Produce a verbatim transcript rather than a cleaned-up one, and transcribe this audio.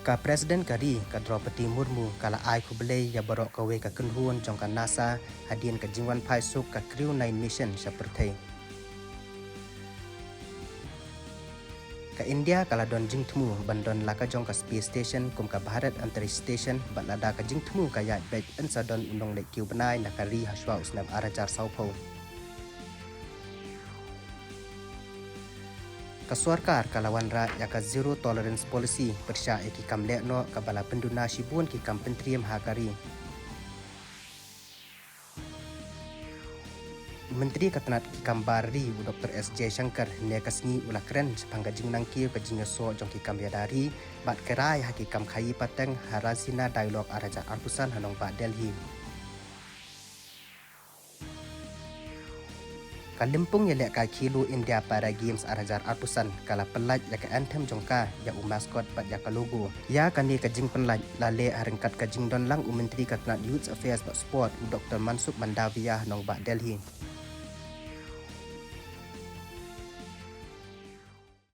Ka President ka ri, ka Droupadi Murmu, ka la ai khublei ïa baroh kawei ka kynhun jong ka NASA hadien ka jingwan phai suk ka Crew nine mission sha pyrthei. Ka India ka la don jingthmu ban don la ka jong ka space station kum ka Bharat Antariksha Station, bad lada ka jingthmu ka ïaid beit, yn sa don u nongleit kiew bnai na ka ri hashwa u snem ar hajar sawphew. Ka sorkar ka la wanrah ïa ka zero tolerance policy pyrshah ïa ki kam lehnoh, kaba la pynduna shibun ki kam pyntriem ha ka ri. Myntri ka tnat ki kam bar ri, u Doctor S Jaishankar, ne ka sngi u la kren shaphang ka jingnangkiew ka jingïasoh jong ki kam ïada ri bad ka rai ha ki kam khaïi pateng ha Raisina Dialogue ar hajar arphew san ha nongbah Delhi. Ka lympung ïalehkai Khelo India Para Games ar hajar arphew san ka la pyllait ïa ka anthem jong ka, ïa u mascot bad ïa ka logo. Ïa kane ka jingpyllait la leh ha ryngkat ka jingdon lang u Myntri ka tnat Youth Affairs bad Sport, u Doctor Mansukh Mandaviya, ha nongbah Delhi.